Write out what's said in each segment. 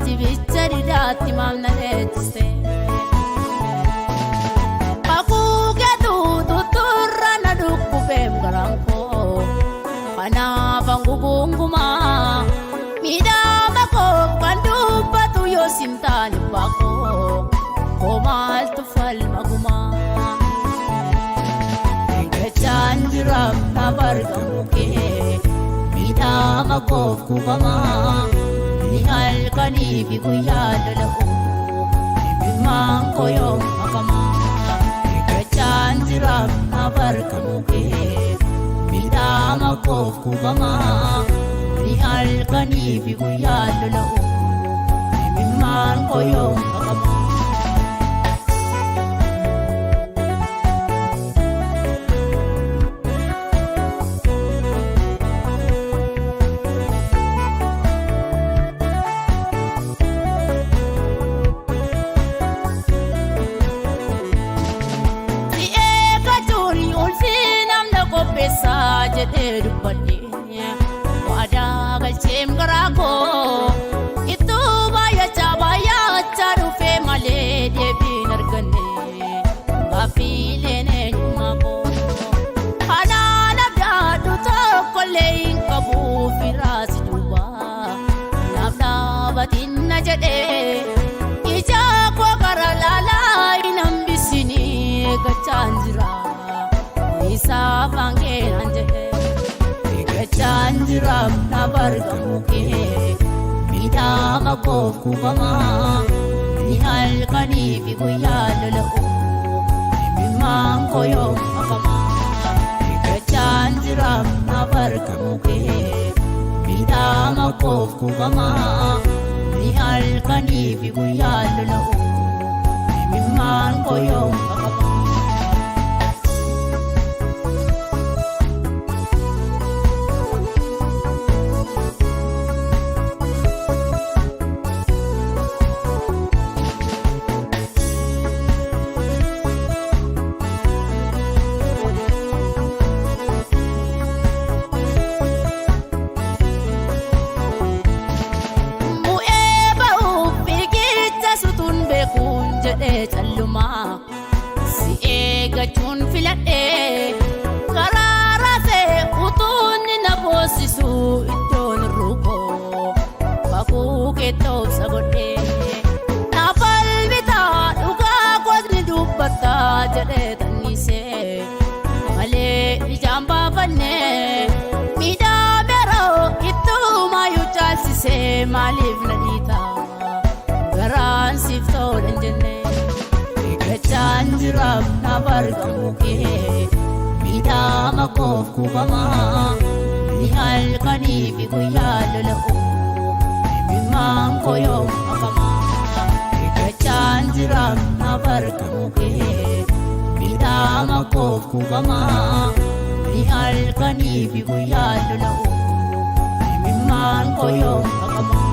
Jibicha didaatti maal na leenjiste. Kakuu keetu tutturra na dhukkubeem garaan koo. Kanaaf hangugungumaa miidhama koo kan dubbatu yoo simtaan baakoo koo maaltu falma gumaa. Eeggachaan jiraam naaf argamu kee miidhama koof kuufamaa ni halkanii fi guyyaa lola'u dhimmaan koo yoom haqamaa. Eeggachaan jiraam naaf argamu kee miidhama koof kuufamaa ni halkanii fi guyyaa lola'u dhimmaan koo yoom haqamaa. Si eeggachuun ulfinam na qopheessaa jedhee dubbadhe waadaa galcheem garaa koo ittuu baay'achaa baay'achaa dhufee malee deebiin arganne gaaffiileen eenyummaa koo kanaan abdaadhu tokkollee hin qabu firaasi duuba naaf dhaabatin na jedhee ija koo gara laalaa hin hambisini gachaan jira isaaf hangeenaan jedhe eeggachaan jira naaf argamu kee miidhama koof kuufamaa ni halkanii fi guyyaa lola'u dhimmaan koo yoom haqamaa. Eeggachaan jira naaf argamu kee miidhama koof kuufamaa ni halkanii fi guyyaa lola'u dhimmaan koo yoom haqamaa. Bu'ee ba'uuf fiigicha sutuun beekuun jedhee callumaa si eeggachuun filadhee karaa raasee utuun na boosisu iddoon ruukoo kakuu keettoobsa godhee naaf albitaa dhugaa gosni dubbataa jedhee tanniisee malee ijaan baafannee miidhameeroo ittumayyuu caalchisee maaliif na dhiita garaan siif tolan jenne eeggachaan jiraam naaf argamu kee miidhama koof kuufamaa ni halkanii fi guyyaa lola'u dhimmaan koo yoom haqamaa. Eeggachaan jiraam naaf argamu kee miidhama koof kuufamaa ni halkanii fi guyyaa lola'u dhimmaan koo yoom haqamaa.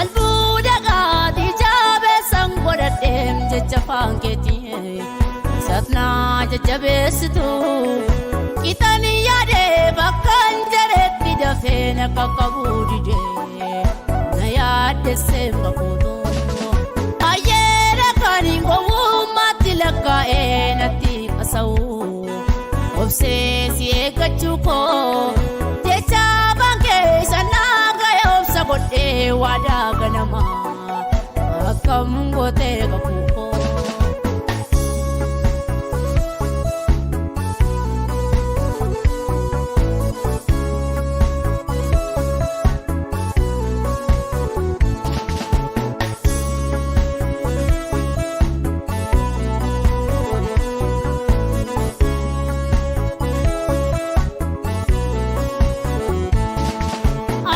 Albuuda gaatii jabeessan godhadheem jecha faankeetii satnaa jajjabeessitu qixanii yaadee bakkan jedhetti dafee na qaqqabuu didee na yaaddesseem qabuutu ayyeera kan hin gowwummaatti lakkaa'ee natti qasa'u obsee si eeggachuu koo jecha baankee sanaa ga'e obsa godhee waadaa ganamaa akkam gootee kakuu koo.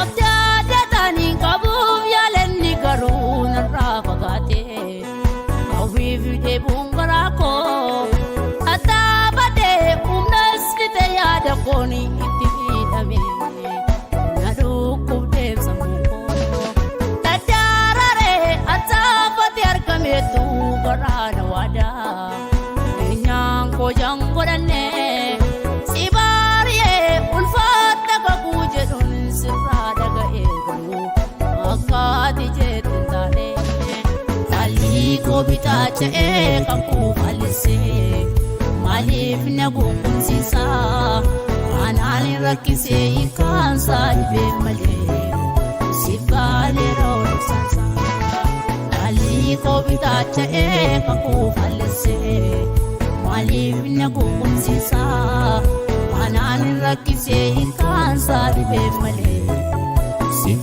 Abdaaddatanii qabuuf yaalanni garuu narraa fagaate. koo bitaacha'ee kan kuufallisee maaliif na gungunsiisa? Anaan rakkisee hiikkaansaa dhibee malee siif gaaleera olubsaansaa. Gaalli koo bitaacha'ee kan kuufallisee maaliif na gungunsiisa? Anaan rakkisee hiikkaansaa dhibee malee siif.